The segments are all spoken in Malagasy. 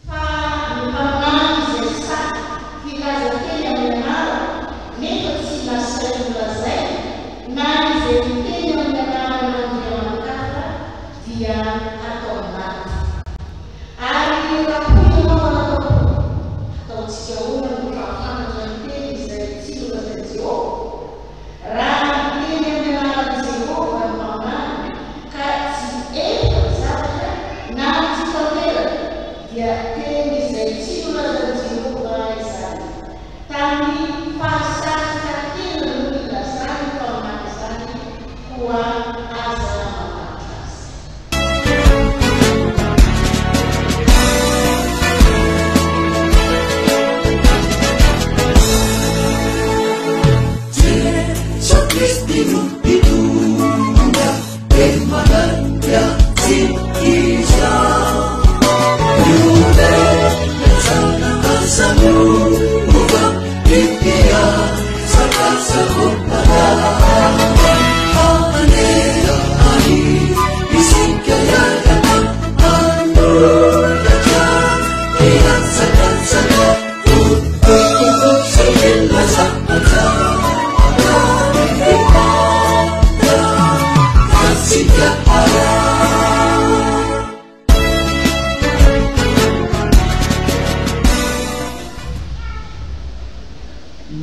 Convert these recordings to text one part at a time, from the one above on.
Fa ny mpaminany izay sahy hilaza teny amin'ny anarako nefa tsy nasainy nolazaina, na izay miteny amin'ny anaran'andriamani-kafa dia hatao maty. Ary raha hoy ianao anakapo, Hataontsika ahoana no hahafantatra ny teny izay tsy nolazain'i Jehovah? Raha miteny amin'ny anaran'i Jehovah ny mpaminany ka tsy efa ny zavatra na tsy tanteraka, dia teny izay tsy nolazain'i Jehovah izany. Tamin'ny fahasahisahiana no nilazan'ny mpaminany izany, koa aza matahotra azy.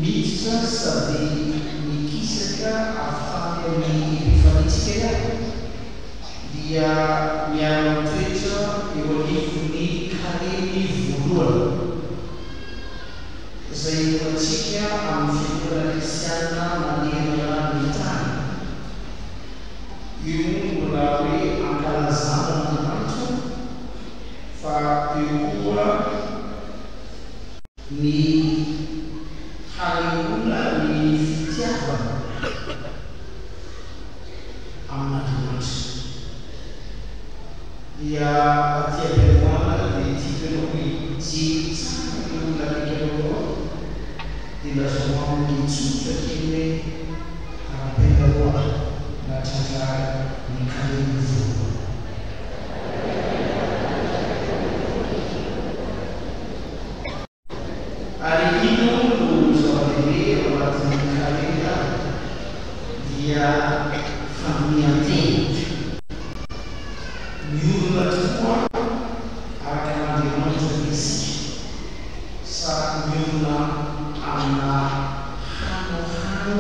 Miditra sady mikisaka avy tany amin'ny Epifanitsika aho, dia miara-mitoetra eo anivon'ny Karemy voalohany, izay iombonantsika amin'ny Fiangonana kristiana manerana ny tany. Io moa no mbola hoe ankalazana an'Andriamanitra, fa eo koa ny hanehoana ny fitiavana amin'Andriamanitra. Dia aty am-piandohana dia tiako ianao hijery tsara ireo olona akaiky anao ireo dia lazao aminy tsotra kely hoe arahabainareo aho nahatratra ny karemy voalohany. Ary inona moa no zava-dehibe ao anatin'ny karemy ary? Dia fandinihan-tena. Miorina tokoa araka an'Andriamanitra ve isika sa miorina amina hanohano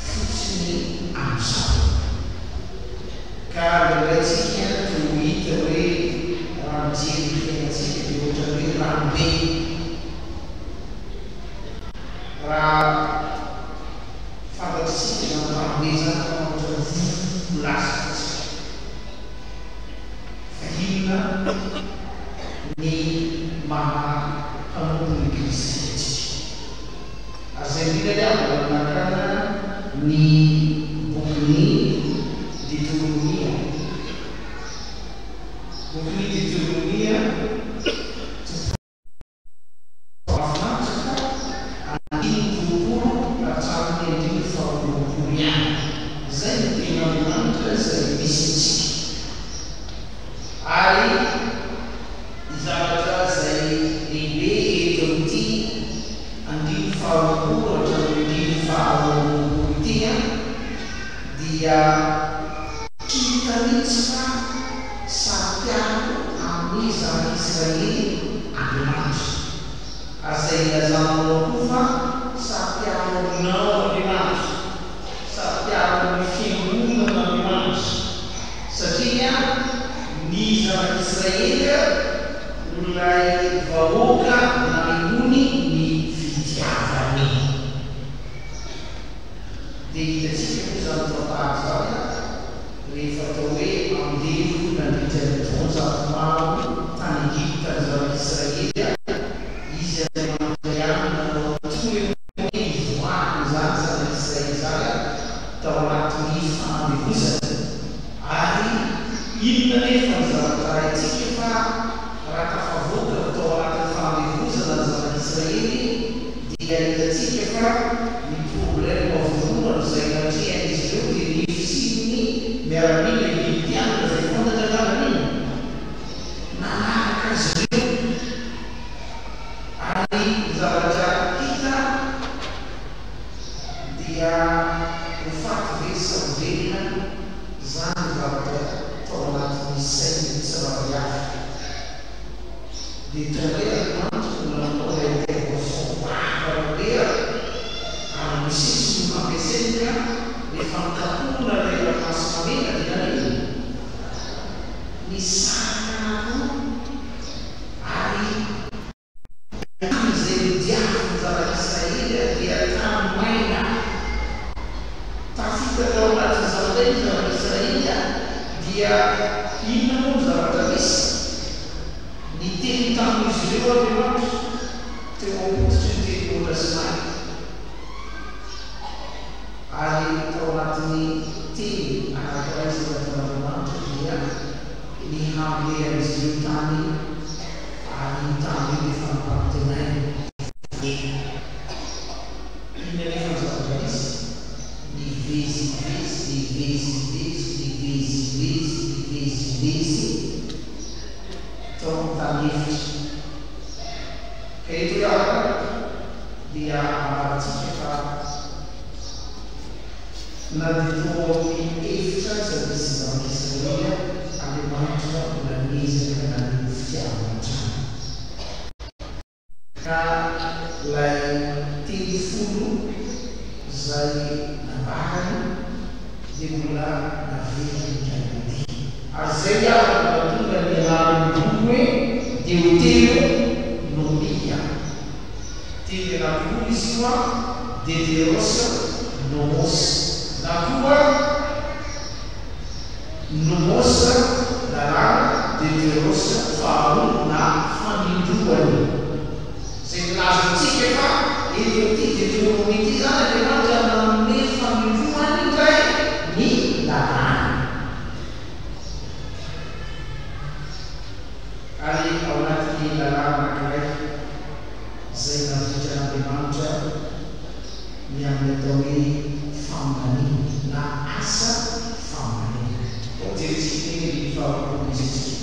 fotsiny amin'izao? Ka indraindray tsika toa ho hita hoe raha mijery ny fiainantsika dia ohatran'ny hoe rano be. Raha fantatr'isika izany rano be izany fa ohatran'ny vovo lasa fotsiny. Fa inona ny maha mpanompon'i Kristy antsika? Ary izay indrindra anie mbola nanakana ny bokin'ny Deteronomia. Bokin'ny Deteronomia, toko fahafinaritra fa andininy 20 ka hatramin'ny andininy faha-22 ihany. Izay no tenin'Andriamanitra izay misy antsika. Ary ny zavatra izay lehibe eto amin'ity andininy faharoapolo hatramin'ny andininy faharoa amby roapolo ity dia hita mihitsy fa saro-piaro amin'ny zanak'Israely Andriamanitra. Ary izay ilazana aminao koa fa saro-piaro aminao Andriamanitra, saro-piaro amin'ny fiangonana Andriamanitra. Satria ny zanak'Israely no ilay vahoaka nanehoany ny fitiavany. Inona anefa ny zavatra haintsika fa raha tafavoaka avy tao anatin'ny fanandevozana ny zanak'Israely dia hitantsika fa ny problème voalohany izay natrehan'izy ireo dia ny fisian'ny miaramila Egyptiana izay fantatra angamba inona? Nanaraka azy ireo ary ny zavatra hita dia ho faty ve sa ho velona? Izany no zavatra tao anatin'ny sain'ny tsirairay avy. Dia tonga indray Andriamanitra no nanao ilay intervention goavana be ary Mosesy no nampiasainy ka rehefa nikapohina ilay ranomasina mena dia naninona? Nisaraka anankiroa ary Tany izay nodiavin'ny zanak'Israely dia tany maina. Tafita tao anatin'izany indray ny zanak'Israely dia inona moa no zavatra nisy? Niteny tamin'izy ireo Andriamanitra teo am-pototry ny tendrombohitra Sinay. Ary tao anatin'ny teny anankiray izay nataon'Andriamanitra dia ny hamlehan'izy ireo tany Ary io tany io dia efa nampanantenaina ny vola. Inona anefa ny zavatra nisy? Nivezivezy, nivezivezy, nivezivezy, nivezivezy tao amin'ny tany efitra. Ka eto ry havana dia ambarantsika fa na dia tao amin'ny efitra aza nisy zanak'Israely, Andriamanitra mbola niezaka naneho fitiavana hatrany. Ka ilay teny folo izay nambarany dia mbola naveriny indray mandeha. Ary izay ny havana no nahatonga ny anaran'ny boky hoe Deoteronomia. Teny anankiroa izy io an, Deteros nomos na koa nomos, lalàna, deteros, faharoa na fanindroany. Izay milaza amintsika fa eto amin'ity Deteronomia ity izany Andriamanitra nanome fanindroany indray ny lalàny. Ary ao anatin'ny lalàna anankiray izay nandritran'Andriamanitra ny amin'ny atao hoe faminaniana na asa faminaniana. Ao jerentsika anie ny andininy faharoapolo misy antsika.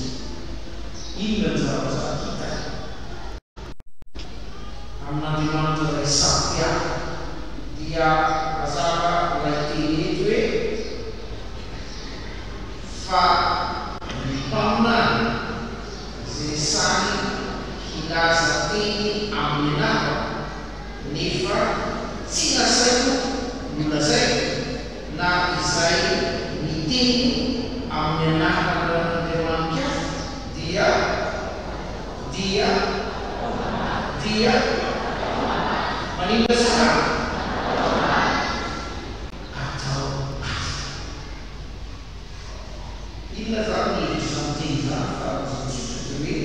Inona ny zavatra hita amin'Andriamanitra ilay saro-piaro? Dia mazava ilay teny eto hoe. Fa ny mpaminany izay sahy hilaza teny amin'ny anarako, nefa tsy nasaiko nolazaiko, na izay miteny amin'ny anaran'andriamani-kafa, dia, dia, dia, maninona tsara? Atao asa. Inona izany ny hevitr'izany teny izany fa raha tsotsotra dia hoe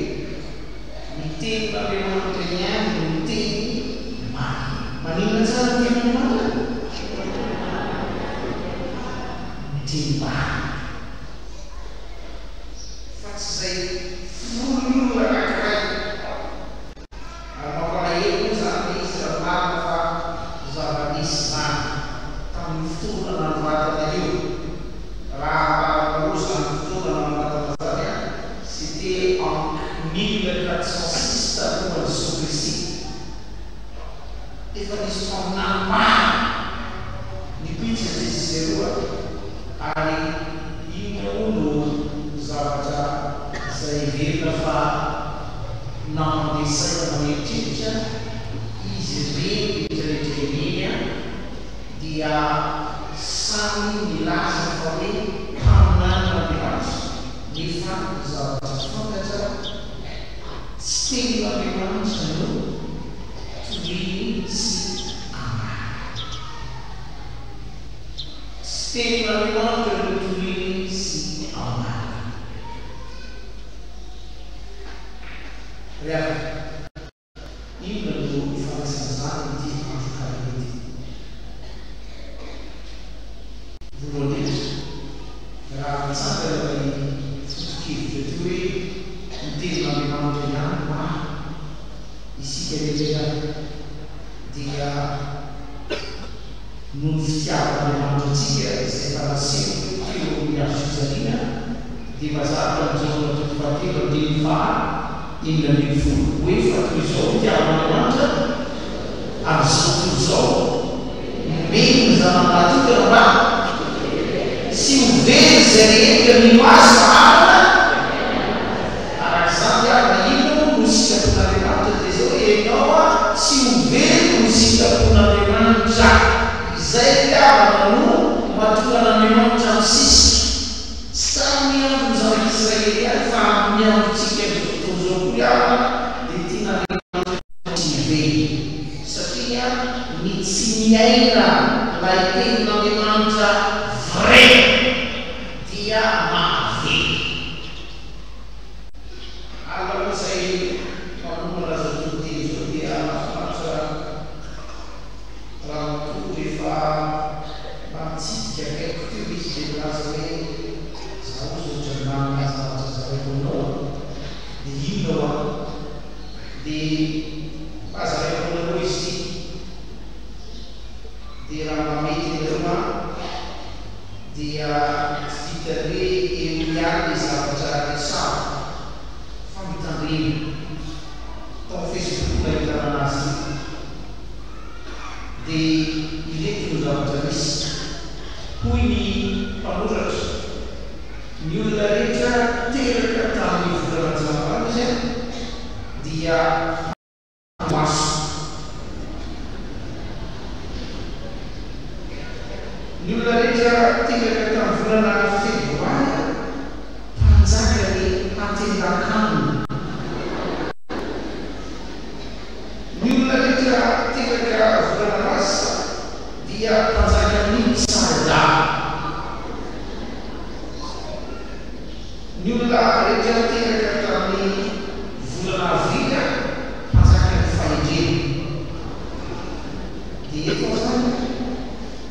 ny tenin'Andriamanitra ihany no teny marina. Maninona tsara ny tenin'Andriamanitra? Ny teny marina. Fa tsy izay foronin'olona anankiray. Ary mampalahelo moa izany ilay izy raha marina fa zava-nisy izany tamin'io fotoana nanoratana io. Raha ambaranareo izany fotoana nanoratana izany an, c'était en 1406 talohan'i Jesoa Kristy. Efa nisy mpaminany maro nipoitra tetsy sy zeroa ary inona moa no zavatra izay heverina fa Namandeha saina maneritreritra izy ireny rehetra rehetra ireny an, dia samy nilaza fa hoe mpaminanin'Andriamanitra, nefa ny zavatra fantatra tsy tenin'Andriamanitra no toriany sy ambarany. Tsy tenin'Andriamanitra no toriany sy ambarany. Ry havana, inona no ifandraisan'izany amin'ity andro karemy ity? Voalohany indrindra, raha mitsangana ilay fototra. teo hoe ny tenin'Andriamanitra ihany no marina. Isika rehetra ihany dia noho ny fitiavan'Andriamanitra antsika izay efa nasehony teo amin'ny hazo fijaliana dia mazava ny Jaona toko fahatelo andininy faha 16 hoe fa toy izao ny fitiavan'Andriamanitra amin'izao tontolo izao nomeny ny Zanany lahatokana mba tsy ho very izay rehetra mino Azy fa hanana Araka izany ary na inona moa no sitrapon'Andriamanitra dia izao hoe ianao a tsy ho very no sitrapon'Andriamanitra. Izay ry havana no mahatonga an'Andriamanitra misisika. Tsy tamin'ny andron'ny zanak'Israely ihany fa amin'ny androntsika amin'izao fotoana izao koa ry havana dia tian'Andriamanitra tsy ho very. Satria ny tsy miaina ilay tenin'Andriamanitra vrai dia mahavery. Alina moa izay manomana izao toriteny izao dia mahafinaritra ramatoa rehefa mba nitsidika akaikiko teo izy dia nilaza hoe za ozy ohatran'ny manana zavatra zaraiko aminao a! dia inona hoa? dia mba zaraiko aminareo izy ity dia raha mba mety ianareo an! dia tsy vitan'ny hoe eo ihany ilay zavatra resahako fa mitandrema. Tao Facebook no nahitana anazy io. Dia ireto no zavatra misy. Hoy ny mpanoratra, Ny olona rehetra teraka tamin'ny volana janoary izy dia. Maso. Ny olona rehetra teraka tamin'ny volana febroary mpanjaka ny hatendakanina. Ny olona rehetra teraka volana marsa dia mpanjakan'ny tsaradahy. Ny olona rehetra teraka tamin'ny volana avrily mpanjakan'ny fahendrena. Dia eto aho zany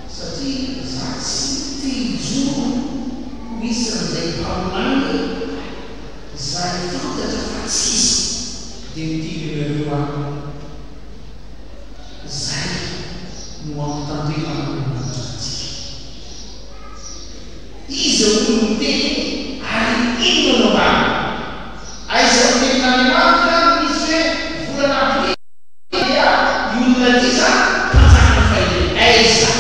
satria za tsy te hijoro ho isan'izay mpaminany izay fantatra fa tsy izy. Dia miteny anareo aho, zay no ampitandreman'Andriamanitra antsika. Iza moa no miteny ary inona no ambara? Aiza amin'ny tenin'Andriamanitra no misy hoe volana aprily dia io olona ity izany mpanjakan'ny fahendrena? Aiza?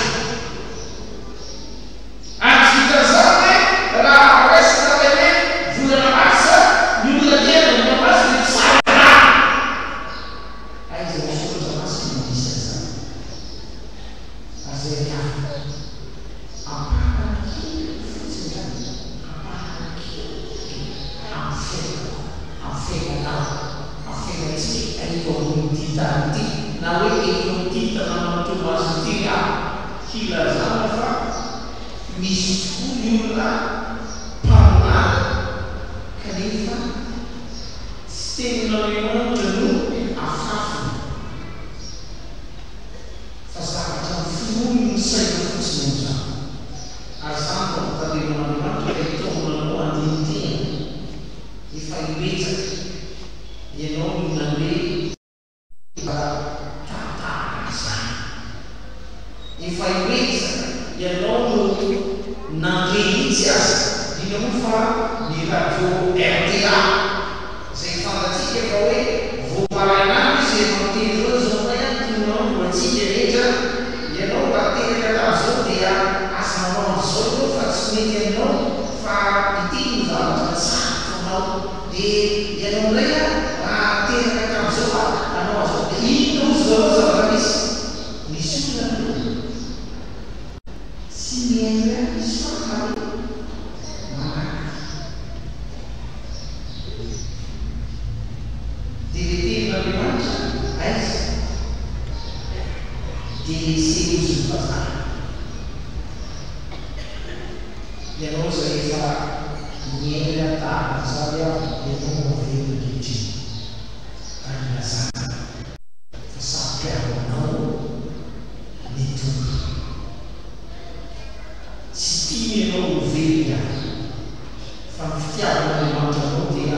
Ary tsy vitan'izany hoe raha raisina ilay hoe volana marsa, ny olona teraka volana marsa dia tsara rà. Aiza ao soratra masina no misy an'izany? Ary izay ry havana. Ampahany kely fotsiny izany, ampahany kely amin'ny fiainako, amin'ny fiainanao, amin'ny fiainantsika eto ambonin'ity tany ity, na hoe eto amin'ity tanànan'i Toamasina ity ry havana, hilazana fa misy tokoa ny olona mpaminany kanefa tsy tenin'Andriamanitra no afafiny. Fa zavatra noforonin'ny saina fotsiny amin'izany. Ary izany no ampitandreman'Andriamanitra ka hitaomana anao handini-tena. Efa imbetsaka ianao no nandeha tantara izany. Efa imbetsaka ianao no nandre mihitsy aza. Indrindra moa fa ny radio rta. Izay fantatsika fa hoe vao maraina andro izy efa miteny izao izao indray an tononao andro ho antsika rehetra ianao raha teraka tamin'izao dia aza manao an'izao ianao fa tsy mety aminao fa ity no zavatra tsara ataonao dia ianao indray an raha teraka tamin'izao a hanao an'izao dia inona ozy zareo zavatra misy misy olona aloha tsy mihaino ihany izy fa hoe manaraka. Dia le tenin'Andriamanitra aiza? Dia le sehozin'ny vazaha. Ianao izay efa niaina tahaka an'izany aho, ianao no averina ankehitriny. Ary ilazana fa saro-piaro aminao ny Tompo. Tsy tiany ianao ho very ihany. Fa ny fitiavan'Andriamanitra anao dia.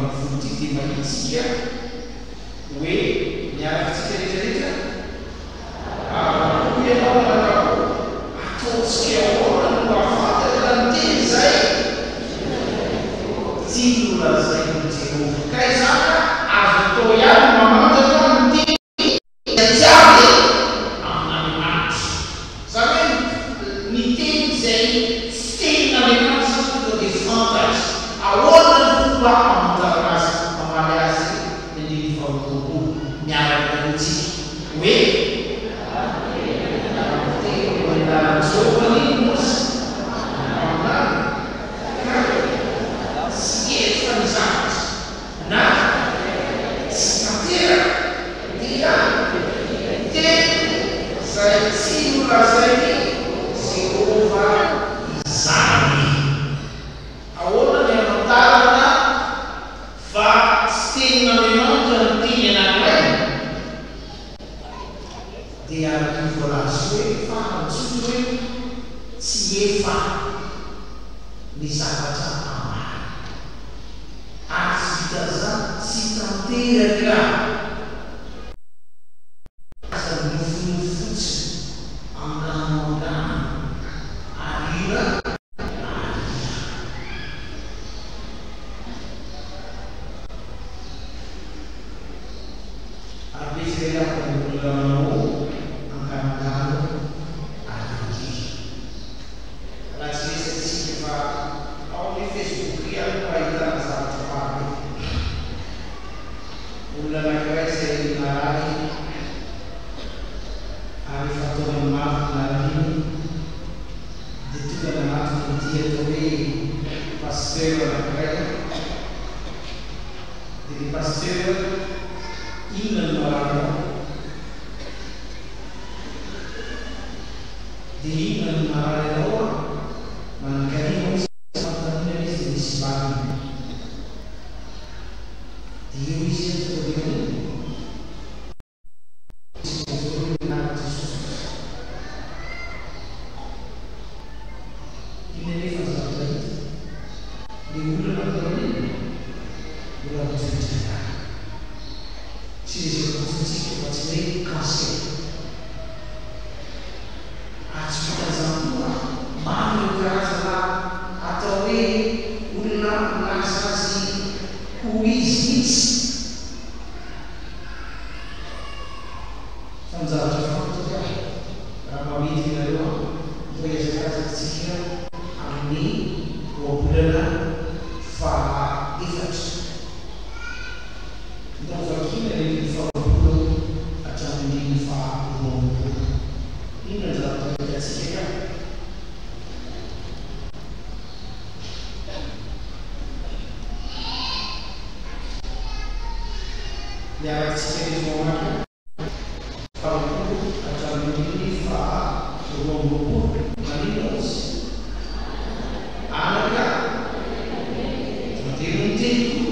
18 ity dia mahita isika hoe miaraka antsika rehetra rehetra ary hoy ianao anakako, ataontsika ahoana no hahafantatra ny teny izay tsy nolazain'i Jehovah? Ka izany azo atao ihany ny mamantatra ny teny izay tsy avy amin'Andriamanitra. Izany hoe ny teny izay tsy tenin'Andriamanitra izany tonga dia fantatra. Ahoana ny fomba hamantarana azy, mamaly azy ny andininy faharoapolo miaraka amintsika hoe. Raha miteny amin'ny anaran'i Jehovah anie i Mosy, mpaminany, ka tsy efa ny zavatra na tsy tanteraka, dia teny izay tsy nolazain'i Jehovah izany. Ahoana ny hamantarana fa tsy tenin'Andriamanitra ny teny anankiray? Dia araka io voalaza io hoe farany tsotra hoe tsy efa ny zavatra ambara. Ary tsy vitan'izany, tsy tanteraka aza nofinofy fotsiny, angano angano, arira arira. Ary betsaka ihany koa ny olona manao anganongano ary Raha tsy resaka isika fa ao amin'ny Facebook ihany no ahitana zavatra maro be. Olona anankiray izay narary ary efa an-taonany maro no narariny dia tonga nanatona ity atao hoe pasteur anankiray dia le pasteur inona no marary anao? Dia inona no marary anao an? Manankarena hoy izy fanontaniana izy dia misy valiny. Dia eo izy an tonga dia hono. Izy mijoro eo anaran'i Jesosy izy. Inona anefa ny zavatra hita? Ilay olona mbola inona? Mbola mitoetra ihany. Tsy resaka fotsiny tsika fa tsy hoe cancer. Ary tsy vitan'izany koa, maro ireo karazana atao hoe olona milaza azy ho izy mihitsy. Fa ny zavatra fantatro ka, raha mba mety ianareo an, mbola hiazakazaka tsika amin'ny ohabolana faha efatra. Ndao vakiana ny andininy faharoapolo hatramin'ny andininy faha 22. Inona ny zavatra hitantsika ka? Miaraka antsika rehetra mamaky faharoapolo hatramin'ny andininy faha 22. Maninona hozy? Anaka, tandremo ny teniko,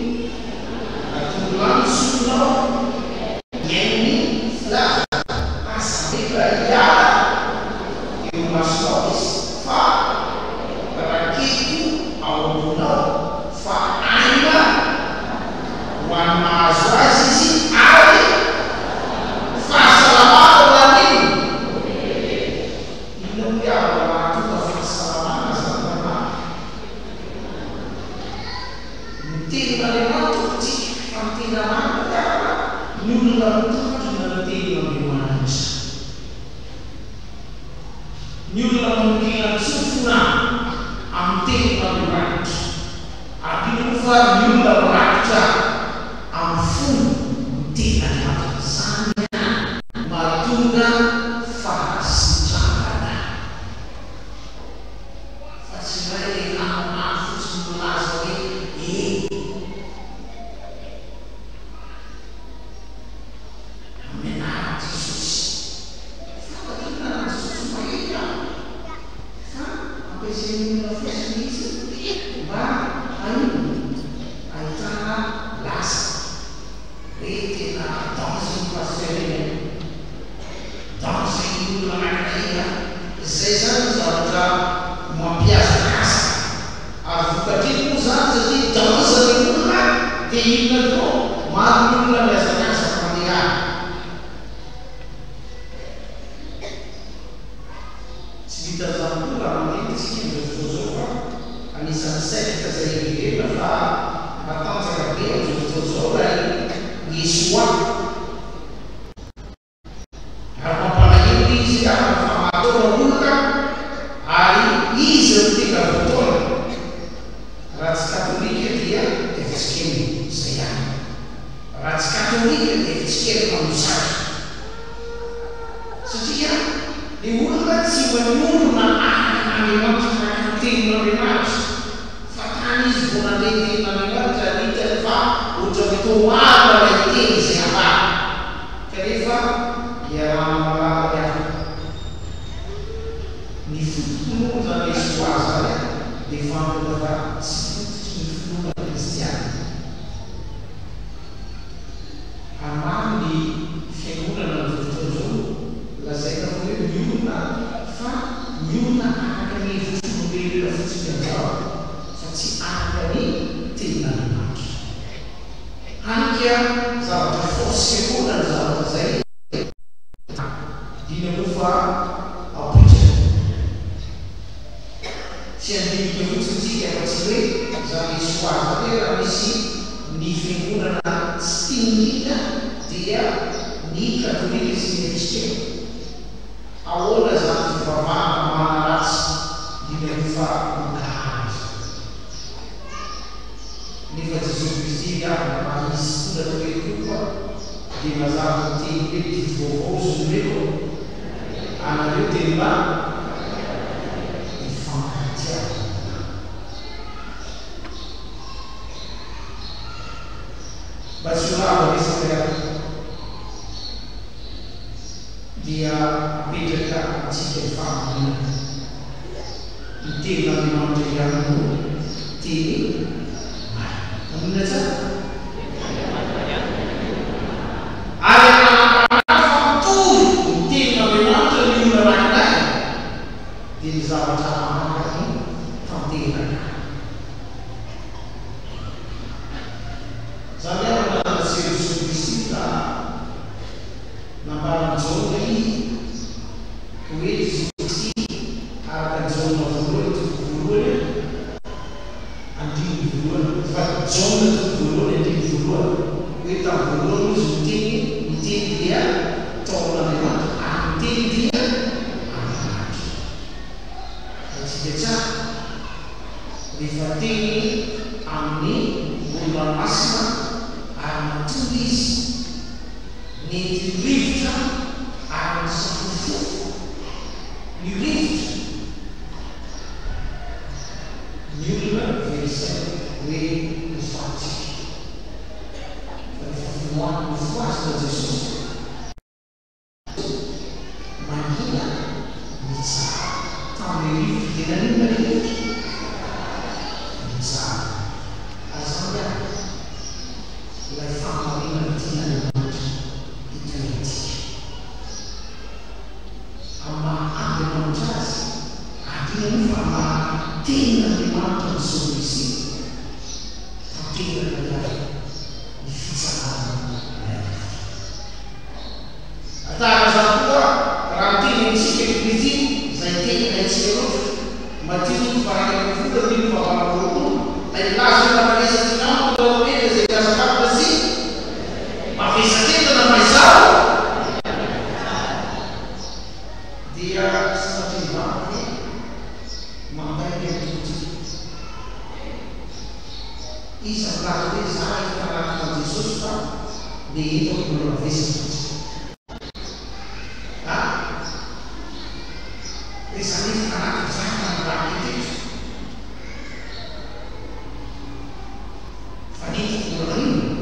atoro lany sofinao, hihaino ny filazako, aza avela hiala eo imasonao izy, fa raketo ao am-ponao, fa aina ho an'ny mahazo azy izy ary fahasalamana ho an'inona? Inona moa hiavaka mahatonga fahasalamana zany rahalahy? Ny tenin'Andriamanitra no tsika fa ny tena marina hiavaka ny olona mitandrina ny tenin'Andriamanitra. Ny olona manongilan-tsofina amin'ny tenin'Andriamanitra. Ary indrindra moa fa ny olona mirakitra amin'ny fony ny tenin'Andriamanitra. Izany ihany no mahatonga fahasitrangana. Fa tsy indray le hanohano fotsiny milaza hoe e. Inona tokoa? Maro ny olona mihazakazaka mandeha any. Tsy vitan'izany koa raha mandinika isika amin'izao fotoana izao fa anisan'ny secte izay heverina fa matanjaka be amin'izao fotoana izao ilay Yeshua. Ary mampalahelo izy amin'ny famaritaona olona ary izy no tena voataona. Raha tsy katolika dia FJKM, izay ihany. Raha tsy katolika dia FJKM mpamosavy. Satria ny olona tsy mba niorina araka an'Andriamanitra araka ny tenin'Andriamanitra fa tany izy vao nandre ny tenin'Andriamanitra ary hitany fa ohatran'ny toa marina ilay teny izay ambara kanefa iarahana mahalala ny hafa. Ny foto-pinoana izany Yeshua izany dia fantatra fa tsy fototry ny finoana kristiana. Ary maro ny fiangonana amin'izao fotoana izao lazaina fa hoe miorina fa miorina araka ny hevitr'olombelona fotsiny amin'izao fa tsy araka ny tenin'Andriamanitra. Hany ka zavatra force foana ny zavatra izay dina moa fa apoitrany. Tsy handinika fotsiny tsika fa tsy hoe izany Yeshua izany hoe raha misy ny fiangonana tsy tiany indrindra dia ny katolika sy ny FJKM. Ahoana izany fivavahana manaratsy indrindra io fa mankahala izany. Nefa Jesoa Kristy ry havana raha hisy tonga atao hoe Tompo a dia mazava ny teny hoe didy vaovao izy nomeko anareo dia mba hifankatiavana. Mba tsy ho lava resaka ihany dia apetraka amintsika ny fahamarinana. Ny tenin'Andriamanitra ihany no teny marina. Maninona tsara? Ary anambarany fa mitory ny tenin'Andriamanitra ny olona anankiray, dia ny zavatra ambarany tanteraka. Izany havana naseho Jesoa Kristy fa nambaran'i Jaona izy hoe Jesoa Kristy araka an'i Jaona voalohany toko voalohany andininy voalohany fa Jaona toko voalohany andininy voalohany hoe tamin'ny voalohany hozy ny teny ny teny dia tao amin'Andriamanitra ary ny teny dia Andriamanitra. Haintsika tsara rehefa teny amin'ny moron-dranomasina ary natory izy, nentin'ny rivotra ary nisafofofo ny rivotra, ny olona very saina hoe ho faty tsika. Fa rehefa nofohazina Jesosy, Mangina nijaly tamin'ilay rivotra. Dia naninona ilay rivotra? Nijaly. Ary izany ary ilay fahamarinana tian'Andriamanitra hitoerantsika. Amin'ny maha Andriamanitra Azy, adino aloha fa amin'ny maha Tenin'Andriamanitra an'i Jesoa Kristy, tanteraka ihany ny fitsaharana ilay rivotra. Tahaka izany koa, raha miteny amintsika i Kristy, izay teny haintsika loatra, Matio toko faha-21 andininy faha-28, ilay milaza hoe mankanesa aty amiko nareo rehetra izay mihazakazaka sy mavesatra-entana fa izaho dia sanatria mivavaka ve mandainga ny Tompontsika? Iza milaza hoe za efa nanatona an'i Jesosy fa le entako mbola mavesatra fotsiny? A! Hoe za efa nanatona, za efa nandalina teto fa ny entako mbola maninona?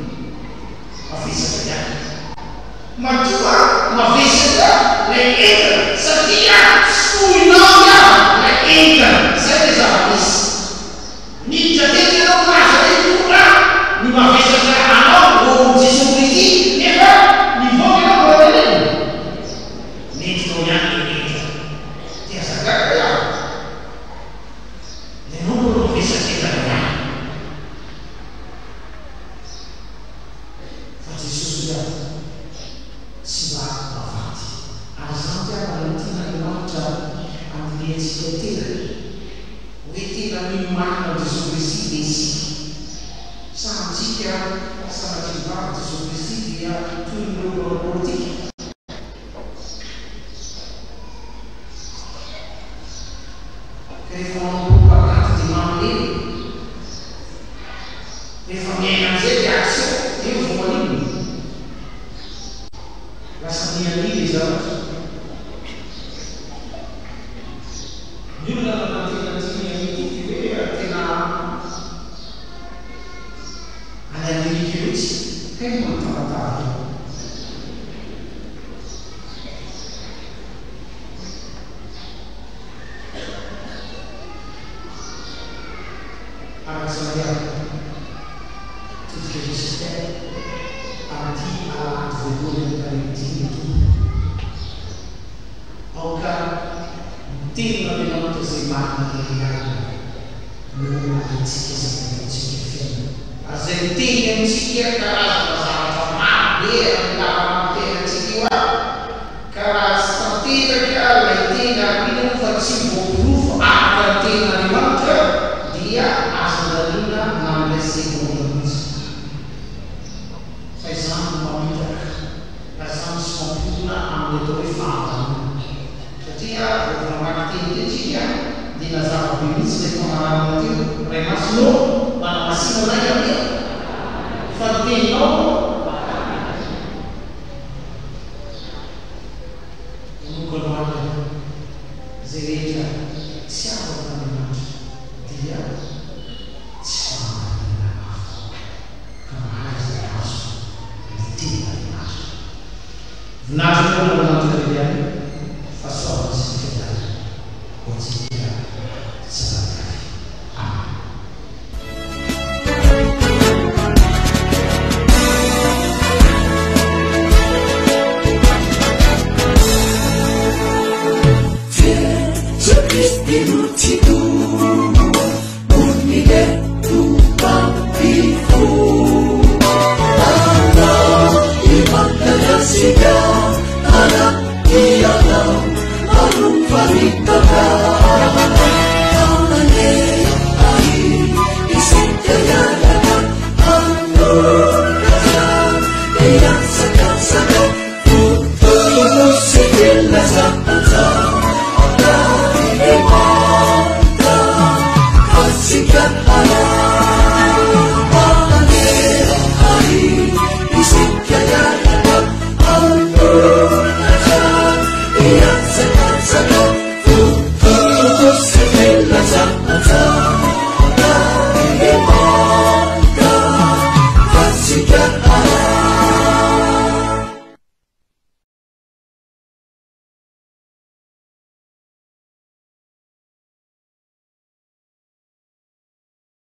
Mavesatra ihany. Matoa mavesatra lay entana satria tsy foinao ny havana lay entana, zay le zava-misy. Miditra teto ianao milaza hoe hitondra ny mavesatra anao ho ao amin'i Jesoa Kristy nefa mivoaka ianao mbola tenenina. Nentinao ihany ilay entana. Dia aza gaga ry havana. Ianao mbola mavesatra entana ihany. Jesosy aho tsy mba mahafaty. Ary izany ty havana no tian'Andriamanitra handinihantsika tena, hoe tena mino marina an'i Jesoa Kristy ve isika? Sa amintsika sanatria ny vava Jesoa Kristy dia toy ny ireo mpanao politika? Ka rehefa manao propagandy dia mamilena. Rehefa miaina amin'izay dia action, eo vao maninona? Lasa miha-miha ilay zavatra. Ny olona nanantena an'ity Miami ity dia hoe tena any Amerika mihitsy, kay mbola Tamatave ihany. Araka izany ary, todika isika amin'ity alahady voalohany amin'ny karemy ity ny Tompo. Aoka ny Tenin'Andriamanitra izay marina irery ihany no alaintsika sy ataontsika fiainana. Ary izay miteny amintsika karazana zavatra maro be amin'ny lavaram-piainantsika io ary, ka raha tsy tanteraka ilay teny ary mino aho fa tsy voaporofo araka ny tenin'Andriamanitra dia aza andaniana na indray segondra mihitsy. Fa izany no mamitaka, raha izany tsy mampionona amin'ny atao hoe fahamarinana. Satria vao namaky teny teo tsika dia nazava be mihitsy ilay famaranana teo, Ray Masina ô, manamasina anay anie fa ny teninao no Manomboka androany ary, izay rehetra tsy azo amin'Andriamanitra dia tsy fahamarinana avokoa, ka mahay izay azo ny tenin'Andriamanitra. Voninahitra ho an'Andriamanitra irery ihany, fahasoavana sy ny fiadanana ho antsika tsirairay. Amen. Jesoa Kristy no Tsitoha, monina eto am-pifo. Anao i Madagasikara.